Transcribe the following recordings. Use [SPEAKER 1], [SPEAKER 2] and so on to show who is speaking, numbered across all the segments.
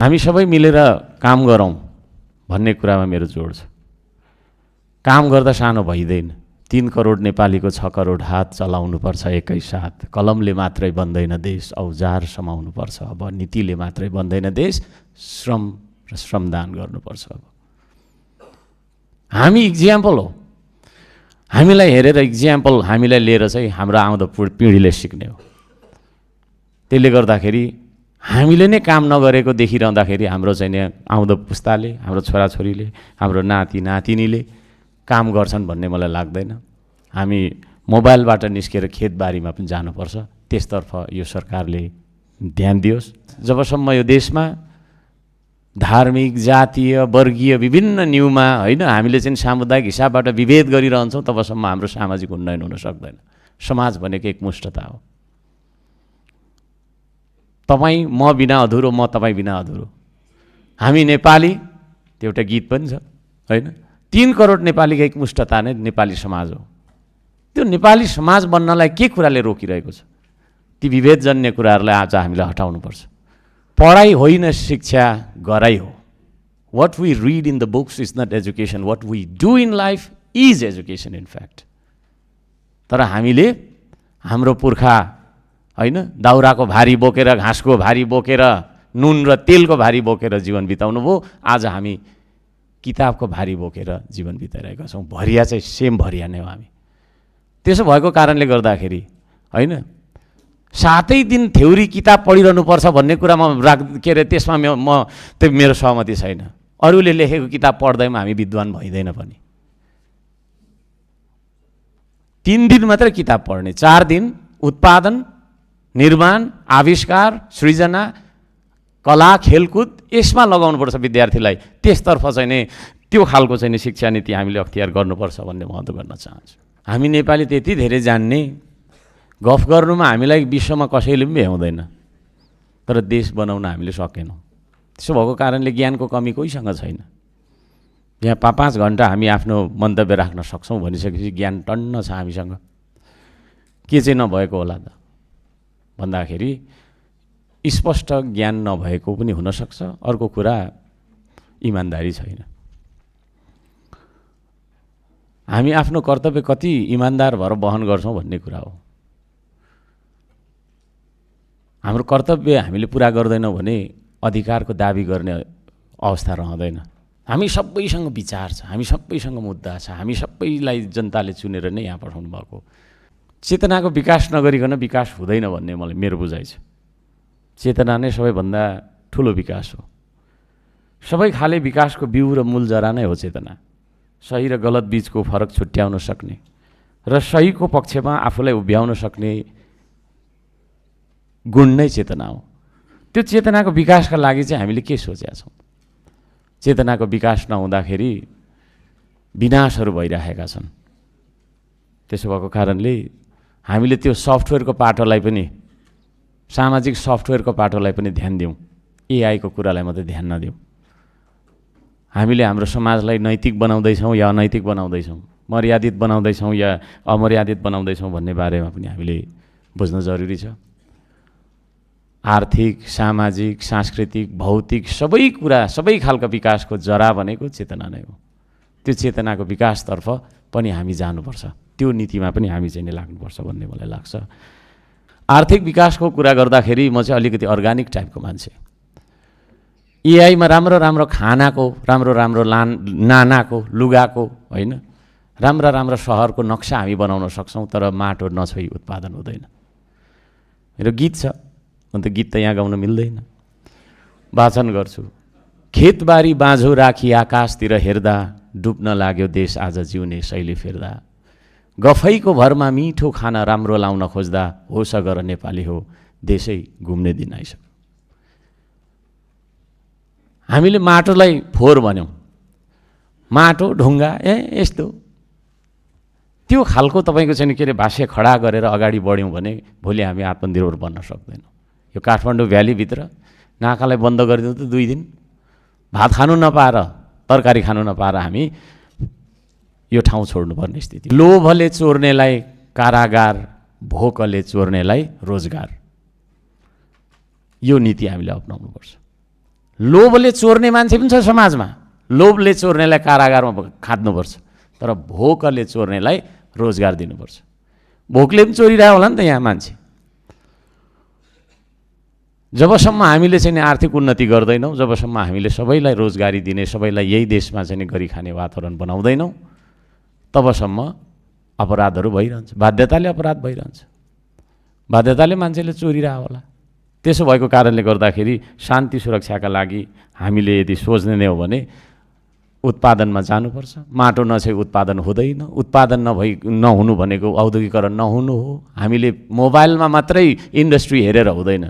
[SPEAKER 1] हामी सबै मिलेर काम गरौँ भन्ने कुरामा मेरो जोड छ। काम गर्दा सानो भइदैन। 3 करोड नेपालीको 6 करोड हात चलाउनुपर्छ एकैसाथ। कलमले मात्रै बन्दैन देश, औजार समाउनुपर्छ। अब नीतिले मात्रै बन्दैन देश, श्रम र श्रमदान गर्नुपर्छ। अब हामी इक्जाम्पल हो। हामीलाई हेरेर इक्जाम्पल हामीलाई लिएर चाहिँ हाम्रो आउँदो पिँढीले सिक्ने हो। त्यसले गर्दाखेरि हामीले नै काम नगरेको देखिरहँदाखेरि हाम्रो चाहिँ आउँदो पुस्ताले, हाम्रो छोराछोरीले, हाम्रो नाति नातिनीले काम गर्छन् भन्ने मलाई लाग्दैन। हामी मोबाइलबाट निस्केर खेतबारीमा पनि जानुपर्छ। त्यसतर्फ यो सरकारले ध्यान दियोस्। जबसम्म यो देशमा धार्मिक, जातीय, वर्गीय विभिन्न न्यूमा होइन हामीले चाहिँ सामुदायिक हिसाबबाट विभेद गरिरहन्छौँ, तबसम्म हाम्रो सामाजिक उन्नयन हुन सक्दैन। समाज भनेको एकमुष्टता हो। तपाईँ म बिना अधुरो, म तपाईँ बिना अधुरो। हामी नेपाली, त्यो एउटा गीत पनि छ होइन। 3 करोड नेपालीको एकमुष्टता नै नेपाली समाज हो। त्यो नेपाली समाज बन्नलाई के कुराले रोकिरहेको छ? ती विभेदजन्य कुराहरूलाई आज हामीले हटाउनुपर्छ। पढाइ होइन शिक्षा, गराइ हो। What we read in the books is not education. What we do in life is education in fact. तर हामीले हाम्रो पुर्खा होइन दाउराको भारी बोकेर, घाँसको भारी बोकेर, नुन र तेलको भारी बोकेर जीवन बिताउनु भयो। आज हामी किताबको भारी बोकेर जीवन बिताइरहेका छौँ। भरिया चाहिँ सेम भरिया नै हो हामी। त्यसो भएको कारणले गर्दाखेरि होइन 7 दिन थ्योरी किताब पढिरहनुपर्छ भन्ने कुरामा के अरे त्यसमा म त्यो मेरो सहमति छैन। अरूले लेखेको किताब पढ्दैमा हामी विद्वान भइँदैन पनि। 3 दिन मात्रै किताब पढ्ने, 4 दिन उत्पादन, निर्माण, आविष्कार, सृजना, कला, खेलकुद यसमा लगाउनुपर्छ विद्यार्थीलाई। त्यसतर्फ चाहिँ नि त्यो खालको चाहिँ नि शिक्षा नीति हामीले अख्तियार गर्नुपर्छ भन्ने महत्त्व गर्न चाहन्छु। हामी नेपाली त्यति धेरै जान्ने, गफ गर्नुमा हामीलाई विश्वमा कसैले पनि भ्याउँदैन, तर देश बनाउन हामीले सकेनौँ। त्यसो भएको कारणले ज्ञानको कमी कोहीसँग छैन। यहाँ 5 घन्टा हामी आफ्नो मन्तव्य राख्न सक्छौँ भनिसकेपछि ज्ञान टन्न छ हामीसँग। के चाहिँ नभएको होला त भन्दाखेरि स्पष्ट ज्ञान नभएको पनि हुनसक्छ। अर्को कुरा इमान्दारी छैन। हामी आफ्नो कर्तव्य कति इमान्दार भएर वहन गर्छौँ भन्ने कुरा हो। हाम्रो कर्तव्य हामीले पुरा गर्दैनौँ भने अधिकारको दाबी गर्ने अवस्था रहँदैन। हामी सबैसँग विचार छ, हामी सबैसँग मुद्दा छ, हामी सबैलाई जनताले चुनेर नै यहाँ पठाउनु भएको। चेतनाको विकास नगरिकन विकास हुँदैन भन्ने मलाई मेरो बुझाइ छ। चेतना नै सबैभन्दा ठुलो विकास हो। सबै खाले विकासको बिउ र मूल जरा नै हो चेतना। सही र गलत बीचको फरक छुट्याउन सक्ने र सहीको पक्षमा आफूलाई उभ्याउन सक्ने गुण नै चेतना हो। त्यो चेतनाको विकासका लागि चाहिँ हामीले के सोचेका छौँ? चेतनाको विकास नहुँदाखेरि विनाशहरू भइरहेका छन्। त्यसो भएको कारणले हामीले त्यो सफ्टवेयरको पाटोलाई पनि, सामाजिक सफ्टवेयरको पाटोलाई पनि ध्यान दिउँ। एआईको कुरालाई मात्रै ध्यान नदिउँ। हामीले हाम्रो समाजलाई नैतिक बनाउँदैछौँ या अनैतिक बनाउँदैछौँ, मर्यादित बनाउँदैछौँ या अमर्यादित बनाउँदैछौँ भन्ने बारेमा पनि हामीले बुझ्न जरुरी छ। आर्थिक, सामाजिक, सांस्कृतिक, भौतिक सबै कुरा, सबै खालको विकासको जरा भनेको चेतना नै हो। त्यो चेतनाको विकासतर्फ पनि हामी जानुपर्छ। त्यो नीतिमा पनि हामी चाहिँ लाग्नुपर्छ भन्ने मलाई लाग्छ। आर्थिक विकासको कुरा गर्दाखेरि म चाहिँ अलिकति अर्गानिक टाइपको मान्छे। एआईमा राम्रो राम्रो खानाको, राम्रो राम्रो नानाको, लुगाको होइन, राम्रा राम्रा सहरको नक्सा हामी बनाउन सक्छौँ, तर माटो नछोई उत्पादन हुँदैन। मेरो गीत छ, अन्त गीत त यहाँ गाउन मिल्दैन। वाचन गर्छु। खेतबारी बाँझो राखी आकाशतिर हेर्दा, डुब्न लाग्यो देश आज जिउने शैली फेर्दा। गफैको भरमा मिठो खाना राम्रो लाउन खोज्दा, होस गर नेपाली हो देशै घुम्ने दिन आइसक्यो। हामीले माटोलाई फोहोर भन्यौँ, माटो ढुङ्गा यस्तो त्यो खालको तपाईँको चाहिँ के अरे भाष्य खडा गरेर अगाडि बढ्यौँ भने भोलि हामी आत्मनिर्भर बन्न सक्दैनौँ। यो काठमाडौँ भ्यालीभित्र नाकालाई बन्द गरिदिउँ त 2 दिन भात खानु नपाएर, तरकारी खानु नपाएर हामी यो ठाउँ छोड्नुपर्ने स्थिति। लोभले चोर्नेलाई कारागार, भोकले चोर्नेलाई रोजगार। यो नीति हामीले अपनाउनुपर्छ। लोभले चोर्ने मान्छे पनि छ समाजमा। लोभले चोर्नेलाई कारागारमा खाद्नुपर्छ, तर भोकले चोर्नेलाई रोजगार दिनुपर्छ। भोकले पनि चोरिरहेको होला नि त यहाँ मान्छे। जबसम्म हामीले चाहिँ नि आर्थिक उन्नति गर्दैनौँ, जबसम्म हामीले सबैलाई रोजगारी दिने, सबैलाई यही देशमा चाहिँ नि गरी खाने वातावरण बनाउँदैनौँ, तबसम्म अपराधहरू भइरहन्छ। बाध्यताले अपराध भइरहन्छ, बाध्यताले मान्छेले चोरिरहेको होला। त्यसो भएको कारणले गर्दाखेरि शान्ति सुरक्षाका लागि हामीले यदि सोच्ने हो भने उत्पादनमा जानुपर्छ। माटो नछे उत्पादन हुँदैन। उत्पादन नहुनु भनेको औद्योगिकरण नहुनु हो। हामीले मोबाइलमा मात्रै इन्डस्ट्री हेरेर हुँदैन।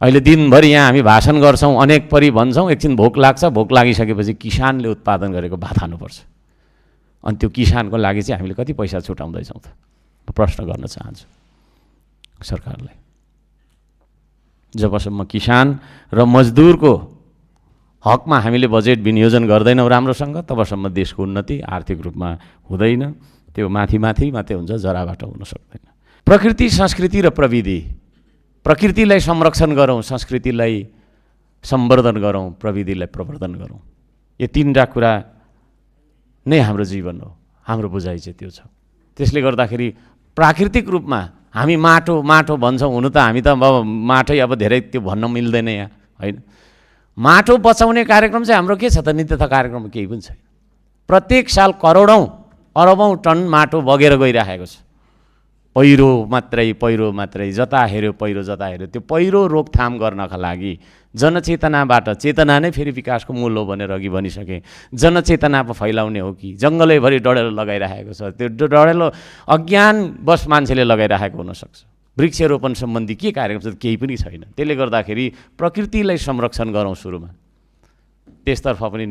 [SPEAKER 1] अहिले दिनभरि यहाँ हामी भाषण गर्छौँ, अनेक परी भन्छौँ, एकछिन भोक लाग्छ, भोक लागिसकेपछि किसानले उत्पादन गरेको भात खानुपर्छ। अनि त्यो किसानको लागि चाहिँ हामीले कति पैसा छुटाउँदैछौँ त? प्रश्न गर्न चाहन्छु सरकारलाई। जबसम्म किसान र मजदुरको हकमा हामीले बजेट विनियोजन गर्दैनौँ राम्रोसँग, तबसम्म देशको उन्नति आर्थिक रूपमा हुँदैन। त्यो माथि मात्रै हुन्छ, जराबाट हुन सक्दैन। प्रकृति, संस्कृति र प्रविधि। प्रकृतिलाई संरक्षण गरौँ, संस्कृतिलाई सम्वर्धन गरौँ, प्रविधिलाई प्रवर्धन गरौँ। यो तीनटा कुरा नै हाम्रो जीवन हो। हाम्रो बुझाइ चाहिँ त्यो छ। त्यसले गर्दाखेरि प्राकृतिक रूपमा हामी माटो भन्छौँ, हुनु त हामी त अब माटै अब धेरै त्यो भन्न मिल्दैन यहाँ, होइन? माटो बचाउने कार्यक्रम चाहिँ हाम्रो के छ त? नित्यता कार्यक्रम केही पनि छैन। प्रत्येक साल करोडौँ अरबौँ टन माटो बगेर गइरहेको छ। पहिरो मात्रै, जता हेऱ्यो पहिरो, जता हेऱ्यो। त्यो पहिरो रोकथाम गर्नका लागि जनचेतनाबाट, चेतना नै फेरि विकासको मूल हो भनेर अघि भनिसकेँ, जनचेतना फैलाउने हो कि जङ्गलैभरि डढेलो लगाइरहेको छ? त्यो डढेलो अज्ञानवश मान्छेले लगाइरहेको हुनसक्छ। वृक्षरोपण सम्बन्धी के कार्यक्रम छ? केही पनि छैन। त्यसले गर्दाखेरि प्रकृतिलाई संरक्षण गरौँ सुरुमा, त्यसतर्फ पनि